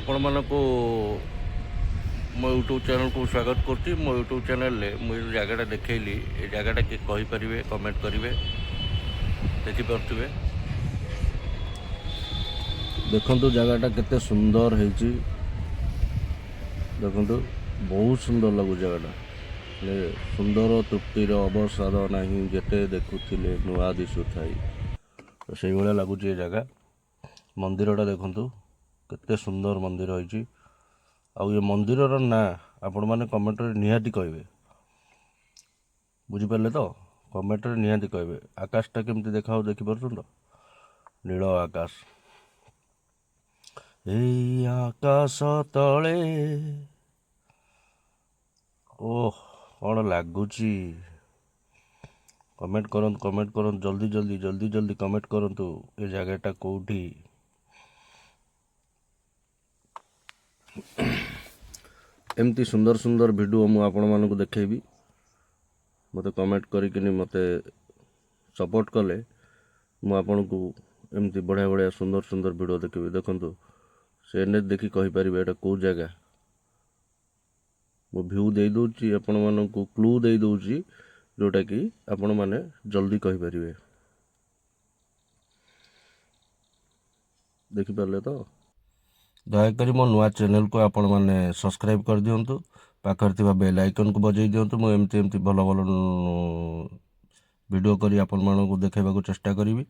ଆପଣମାନଙ୍କୁ ମୋ ୟୁଟ୍ୟୁବ୍ ଚ୍ୟାନେଲ୍କୁ ସ୍ୱାଗତ କରୁଛି। ମୋ ୟୁଟ୍ୟୁବ୍ ଚ୍ୟାନେଲ୍ରେ ମୁଁ ଏ ଯେଉଁ ଜାଗାଟା ଦେଖେଇଲି, ଏ ଜାଗାଟା କିଏ କହିପାରିବେ, କମେଣ୍ଟ କରିବେ। ଦେଖିପାରୁଥିବେ, ଦେଖନ୍ତୁ ଜାଗାଟା କେତେ ସୁନ୍ଦର ହେଇଛି। ଦେଖନ୍ତୁ, ବହୁତ ସୁନ୍ଦର ଲାଗୁଛି ଜାଗାଟା। ହେଲେ ସୁନ୍ଦର ତୃପ୍ତିର ଅବସାଦ ନାହିଁ, ଯେତେ ଦେଖୁଥିଲେ ନୂଆ ଦିଶୁଥାଇ। ତ ସେଇଭଳିଆ ଲାଗୁଛି ଏ ଜାଗା। ମନ୍ଦିରଟା ଦେଖନ୍ତୁ, କେତେ ସୁନ୍ଦର ମନ୍ଦିର ହେଇଛି। ଆଉ ଏ ମନ୍ଦିରର ନାଁ ଆପଣମାନେ କମେଣ୍ଟରେ ନିହାତି କହିବେ। ବୁଝିପାରିଲେ ତ? କମେଣ୍ଟରେ ନିହାତି କହିବେ। ଆକାଶଟା କେମିତି ଦେଖାଉ, ଦେଖିପାରୁଛନ୍ତି ତ? ନୀଳ ଆକାଶ। ଏଇ ଆକାଶ ତଳେ, ଓହ, କ'ଣ ଲାଗୁଛି! କମେଣ୍ଟ କରନ୍ତୁ, କମେଣ୍ଟ କରନ୍ତୁ, ଜଲ୍ଦି ଜଲ୍ଦି, ଜଲ୍ଦି ଜଲ୍ଦି କମେଣ୍ଟ କରନ୍ତୁ। ଏ ଜାଗାଟା କେଉଁଠି? ଏମିତି ସୁନ୍ଦର ସୁନ୍ଦର ଭିଡ଼ିଓ ମୁଁ ଆପଣମାନଙ୍କୁ ଦେଖେଇବି। ମୋତେ କମେଣ୍ଟ କରିକିନି ମୋତେ ସପୋର୍ଟ କଲେ ମୁଁ ଆପଣଙ୍କୁ ଏମିତି ବଢ଼ିଆ ବଢ଼ିଆ, ସୁନ୍ଦର ସୁନ୍ଦର ଭିଡ଼ିଓ ଦେଖିବି। ଦେଖନ୍ତୁ, ସେ ଏନ୍ ଦେଖି କହିପାରିବେ ଏଇଟା କେଉଁ ଜାଗା। ମୁଁ ଭ୍ୟୁ ଦେଇଦେଉଛି ଆପଣମାନଙ୍କୁ, କ୍ଲୁ ଦେଇଦେଉଛି, ଯେଉଁଟାକି ଆପଣମାନେ ଜଲ୍ଦି କହିପାରିବେ। ଦେଖିପାରିଲେ ତ? ଦୟାକରି ମୋ ନୂଆ ଚ୍ୟାନେଲ୍କୁ ଆପଣମାନେ ସବସ୍କ୍ରାଇବ୍ କରିଦିଅନ୍ତୁ, ପାଖରେ ଥିବା ବେଲ୍ ଆଇକନ୍କୁ ବଜାଇ ଦିଅନ୍ତୁ। ମୁଁ ଏମିତି ଏମିତି ଭଲ ଭଲ ଭିଡ଼ିଓ କରି ଆପଣମାନଙ୍କୁ ଦେଖାଇବାକୁ ଚେଷ୍ଟା କରିବି।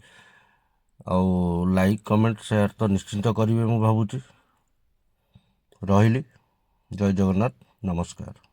ଆଉ ଲାଇକ୍, କମେଣ୍ଟ, ସେୟାର ତ ନିଶ୍ଚିନ୍ତ କରିବେ ମୁଁ ଭାବୁଛି। ରହିଲି, ଜୟ ଜଗନ୍ନାଥ, ନମସ୍କାର।